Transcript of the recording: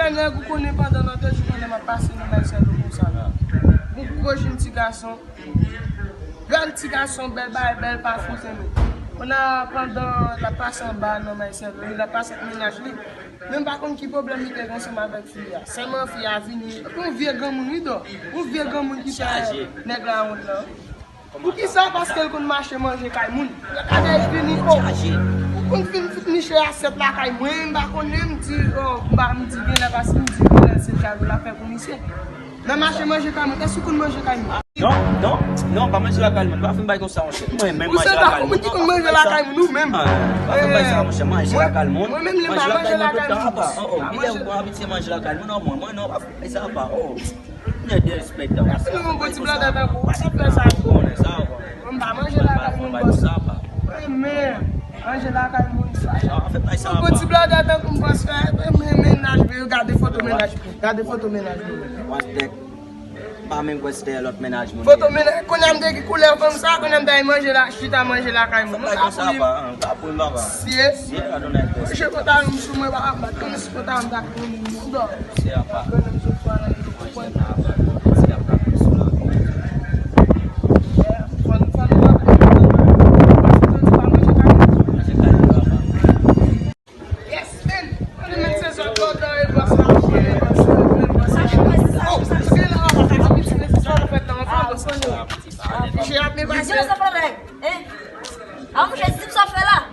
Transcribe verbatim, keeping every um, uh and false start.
Nèg ou konnen pandan nan de jou pandan m ap pase nan Maysèl konsa. Yon gwo jenn ti gason. Bèl ti gason, bèl bagay, bèl pa fouze nou. Kounye a pandan l ap pase anba nan Maysèl, l ap pase ak mennaj li. Men m pa konn ki pwoblèm li te gen ansanm avèk fi a. Sèlman fi a vini. Epi yon vye granmoun, wi, dò. Yon vye granmoun ki fè nèg la wont la. Poukisa? Paske l konn mache manje kay moun. Lè kade l vini, o, ou konn fin, fin niche asyèt lakay mwen, m pa konnen, m di, o, m pa, m di genlè, paske m di genlè se kado l ap fè pou misye. Nan mache manje kay moun, èske ou konn manje kay moun? Non, non, non, pa manje lakay moun, pa fin bay konsa, monchè. Mwen menm manje lakay moun. Ou se pa moun ki konn manje lakay moun, ou menm? Pa fin bay sa, monchè, manje lakay moun. Mwen menm, manje lakay moun. Oh, oh, kilè ou pran abitye manje lakay moun, non, mwen, mwen, non, pa fin bay sa, pa, oh. Nèg derespektan. Yon bon ti blòdè tankou w, w ap fè sa. Konnen sa, ou konnen. Mwen pa manje lakay moun, bòs. Mwen renmen manje lakay moun, sa. Yon bon ti blòdè tankou m, bòs, fè, mwen renmen mennaj mwen, gade foto mennaj mwen, gade foto mennaj mwen. Pastèk. Pa menm kwè si te lòt mennaj moun. Foto mennaj, kounye a m te ki koulè fanm sa, kounye a m ta manje la, chita manje lakay moun. Sa pa konsa, pa, pa pou m, papa. Sye. Sye, Adonai. Mwen se pantalon m sou mwen, papa, m bat konnen si pantalon m ta konnen m dò. Sye, papa. Konnen m sou fwa nan. Sa fè la, hein? Ah, mon Jésus, sa fè la.